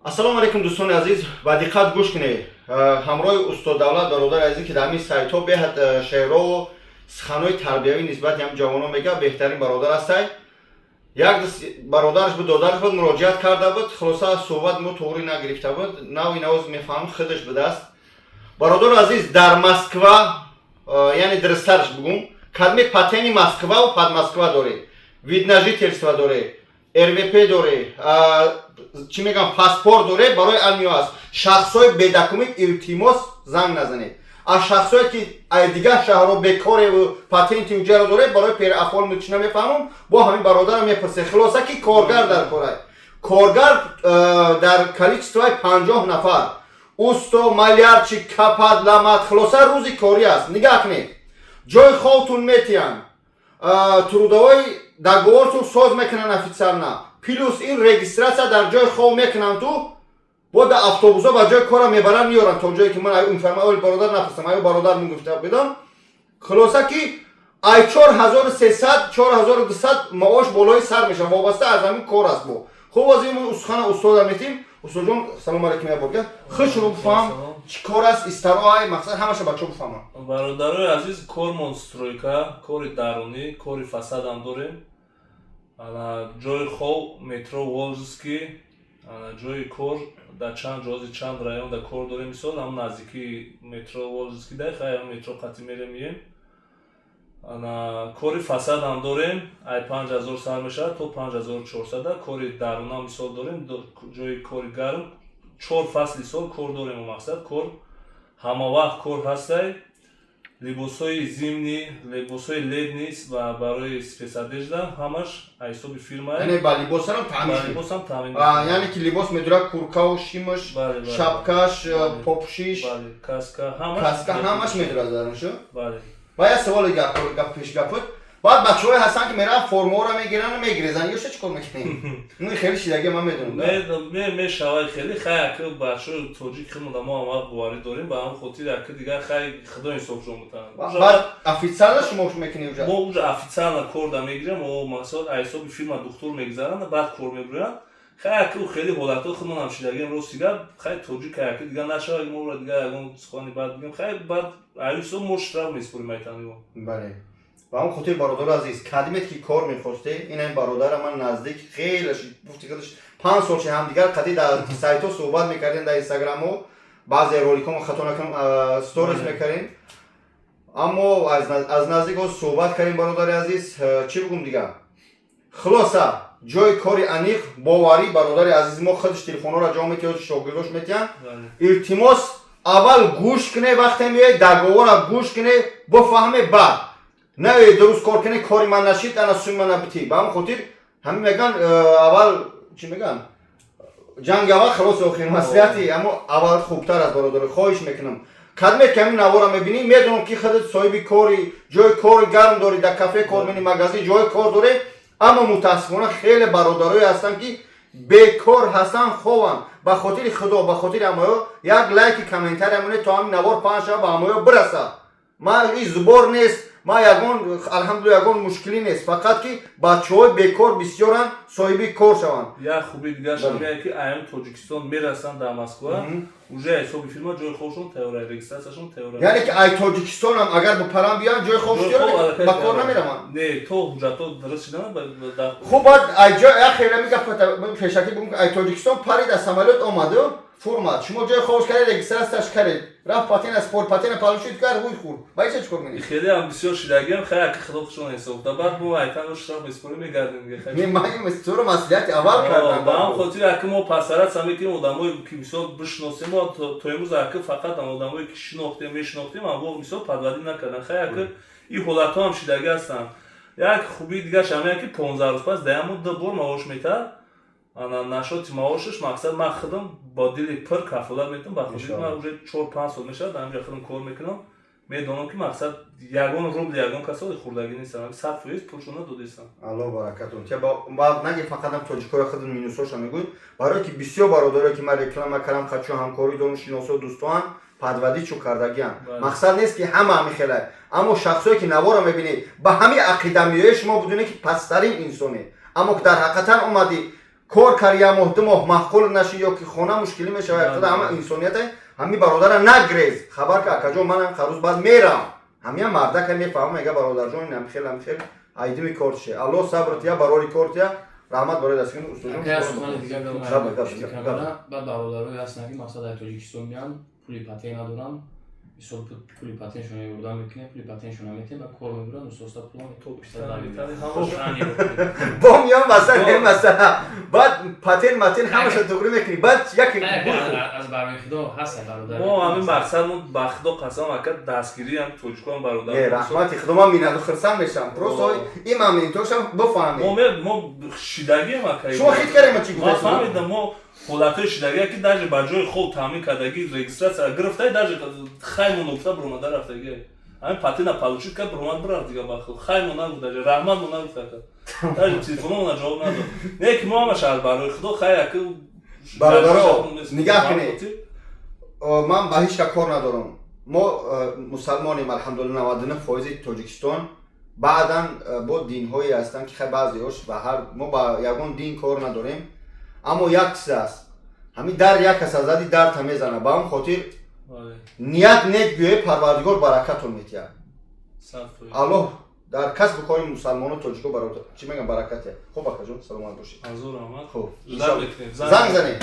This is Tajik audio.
Ассалому алайкум, дӯстони азиз, ба диққат гӯш кунед. Ҳамроҳи устод Давлат, бародари азиз, ки дар ҳамин сайтҳо беҳад шеърову суханҳои тарбиявӣ нисбати ҳам ҷавонон мегӯяд, беҳтарин бародар ҳастай. Як бародараш буд, додараш буд, муроҷиат карда буд. Хулоса, суҳбат мо туғрӣ нагирифта буд. Нави навоз мефаҳмам, худаш будааст. Бародари азиз, дар Москва, яъне дурусттараш бигӯм, кадми патенти Москваву Подмосква доред, вид на жительство доред, РВП доре, чӣ мегӯям, паспорт доре, барои армиё аст. Шахсҳои бедокумент, илтимос, занг назанед. Аз шахсҳое ки ай дигар шаҳрҳо бекореву патенти уҷаро доред, барои переоформить чӣ намефаҳмам, бо ҳамин бародарам мепурсед. Хулоса, ки коргар дар корай, коргар дар количествои 50 нафар, усто, малярчи, капад, ламат. Хулоса, рӯзи корӣ аст. Нигаҳ кунед, ҷои хобтун метиҳанд, трудовой договортун соз мекунанд официально, плюс ин регистрация дар ҷои хоб мекунанд, ту бо да автобусҳо ба ҷои кора мебаранд, меоранд, то ҷое ки ман информа бародар напурсам, аю бародар мегуфта бидон. Хулоса, ки ай 4300, 4200 маош болои сар мешавад, вобаста аз ҳамин кор аст. Бо хуб, оз ин сухана устода метим. Устодҷон, салому алайкум. Як борга хушро бифаҳм, чӣ кор аст, истароай, мақсад ҳамаша бачаҳо бифаҳманд. Бародарои азиз, кормон стройка, кори дарунӣ, кори фасадам дорем. Ана ҷои хоб метро Волжский, ана ҷои кор дар чанд ҷози, чанд район дар кор дорем. Мисол, ҳам наздикии метро Волжский дай, хай, ҳам метро қати мерем, мием. Ана кори фасадам дорем, ай 5000 сар мешавад то 5400. Кори даруна мисол дорем, ҷои кори гарм, чор фасли сол кор дорем. Мақсад, кор ҳама вақт кор ҳастай. Либосҳои зимний, либосҳои летний ва барои спецодежда ҳамаш ҳисоби фирма. Яъне ба либосарам таъмин ба шуд? Либосам таъмин. Яъне ки либос медора, куркау, шимаш, Бале. шапкаш, Бале. попӯшиш, Бале, каска, ҳамаш. Каска, ҳамаш медорад даруншо. Бале. Ва як саволи гап, гап пеш гапуд. Баъд бачаҳое ҳастанд, ки мераванд, формаҳоро мегиранд, мегирезанд. Ёша чӣ кор мекунем? Ну хеле шидаги, ман медонам, да? Мешавад хеле. Хай, ака, бачаҳои тоҷик худмон мо ҳам вақт боварӣ дорем, ба ҳамн хотир ака дигар, хай, худо инсофшон бутанд. Баъд официально шумо мекунӣ уже? Мо уже официально кор да мегирем. Мо, масалан, ҳисоби фирма духтур мегузаранд, баъд кор мебуранд. Хай, ака, хеле ҳолатҳо худмон ҳам шидагием, рости гап. Хай, тоҷик, ака, дигар нашавад, моро дигар ягон сухани бад бигем. Хай, баъд аю ҳисоб мо штраф меспорим айтаниво. Бале, ба ҳамн хотир, бародари азиз, кадимет ки кор мехосте, ин бародара ман наздик хеле гуфти худаш 5 сол ши ҳамдигар қатӣ дар сайтҳо суҳбат мекардем, дар инстаграмҳо баъзе роликҳо, хато накунам, сторис мекардем, аммо аз наздик боз суҳбат кардем. Бародари азиз, чӣ бигӯм дигар? Хулоса, ҷои кори аниқ, боварӣ, бародари азизи мо худаш телефонҳоро ҷо метиҳад, шогирдош метиҳанд. Илтимос, аввал гӯш куне, вақте меоед, договора гӯш куне, бифаҳме, баъд наоед, дуруст кор куне, кори ман нашид, ана суми ман набитӣ. Ба ҳамн хотир ҳамин меган, аввал чӣ меган, ҷанг аввал, халоси охир, маслиҳати аммо аввал хубтар аст. Бародари, хоҳиш мекунам, кадме ки ҳамин навора мебинӣ, медонам, ки худат соҳиби кори, ҷои кори гарм дорӣ, дар кафе кор мекунӣ, магазин, ҷои кор дорӣ, аммо мутаассифона хеле бародарое ҳастанд, ки бекор ҳастанд, хованд. Ба хотири Худо, ба хотири ҳамаё як лайки, комментария монед, то ҳамин навор паҳн шава, ба ҳамаё бирасад. Ма и зубор нест, ма ягон, алҳамдулилла, ягон мушкилӣ нест, фақат ки бачаҳои бекор бисёранд, соҳиби кор шаванд. Як хуби дигараш ҳамяе, ки аями Тоҷикистон мерасанд дар Москва, уже ҳисоби фирма ҷои хобшон тайёра, регистрацияшон тайёра. Яъне ки ай Тоҷикистонам агар бипарам, биёям, ҷои хоб тайёра, ба кор намераванд? Не, то ҳуҷҷатҳо дуруст шидан. Хуб, баъд ай ҷой як хеле мегап, пешакӣ бигӯм, ай Тоҷикистон парид, аз самолёт омаду фурмад, шумо ҷои хобш кардед, регистрацияш кардед, рафт, патент спор, патент получить кард, ҳуй хӯрд, ба ича чӣ кор мекунед? Хеле ҳам бисёр шидагиам. Хай, аки, худо хушон ҳисоб да, баъд мо айтан штраф меспорем, мегардем. Не, ман туро маслиҳати аввал кардам. Ба ҳам хотир, аки, мо пасаратса мекунем одамое ки мисол бишносем. Мо то имрӯз, аки, фақат ам одамое ки шинохтем, мешинохтем, аммо мисол подводить накардан. Хай, аки, ин ҳолатҳо ҳам шидагӣ ҳастанд. Як хубии дигараш ҳамяе, ки 15 рӯз пас даяму ду бор маош метаҳад. Ана нашоти маошаш, мақсад, ман худам бо дили пир кафолат метавам, ба хотири ман уже 4-5 сол мешавад дар ҳамҷа худам кор мекунам, медонам, ки, мақсад, ягон рубли ягон касоли хӯрдагӣ нестам, 100% пулшона додистам. Алло баракатун. Наги фақатам тоҷикоро худам минусоша мегӯй, барое ки бисёр бародарое ки ман реклама кардам, хачо ҳамкорӣ дорум, шиносо, дӯстоам подводить чу кардагиам. Мақсад нест, ки ҳама ҳами хелай, аммо шахсое ки наворо мебинед, ба ҳами ақида меоед, шумо будунед, ки пасттарин инсоне, аммо ки дар ҳақиқатан омадӣ. Кор кард як моҳ, 2 моҳ, маъқул наши ё ки хона мушкилӣ мешавад, худа ҳама инсонията, ҳами бародара нагрез, хабар ка: «Акаҷон, манам харӯз баъд мерам». Ҳамия мардака мефаҳмам, мега: «Бародарҷон, ин хел ам хел айдими кортше». Алло сабр тия, барори кор тия. Раҳмат барои дастгирӣ, устодҷон. Баъд бародарое ҳастанд, ки мақсад дар Тоҷикистон меянд, пули патент надоранд. Мисол, пули патентшона ёрдам мекунем, пули патентшона метиҳем ва кор мебуранд, устоста пулам. Бо миён масала масала, баъд патент матент ҳамаша туғрӣ мекунӣ, баъд як Аз барои Худо ҳаста, бародар. Мо ҳамин мақсадмон, ба Худо қасам, ака, дастгирӣ ҳам тоҷикон, бародар. Не, раҳмати Худо, ман минаду хирсанд мешавам, просто ин моментошам бифаҳмед. Мо шидагием, ака. Шумо хит кардем, чи? Ма фаҳмидам, мо ҳолатҳои шидагия, ки даже ба ҷои хоб таъмин кардагӣ, регистрация гирифтай, даже хаймон нукта буромада рафтагӣ, ҳамин патента получить кард, буромад, бирафт дига. Ба худ хаймон нагуфт, даже раҳматмо нагуфт, ака, даже телефономона ҷавоб надод. Не ки мо ҳамаша аз барои Худо, хай, ака. Бародаро, нигаҳ кунед, ман ба ҳеҷ ка кор надорам. Мо мусалмонем, алҳамдулилла, 99 фоизи Тоҷикистон. Баъдан бо динҳое ҳастанд, ки хай, баъзеҳош ба ҳар, мо ба ягон дин кор надорем, аммо як чиз аст: ҳамин дар як кас аз зади дарта мезана. Ба он хотир ният нек биёе, Парвардигор баракатон метиҳад. Аллоҳ дар касбу кори мусалмону тоҷико чӣ мегам, баракате. Хуб, акаҷон, саломат бошед. Хуб, занг занед.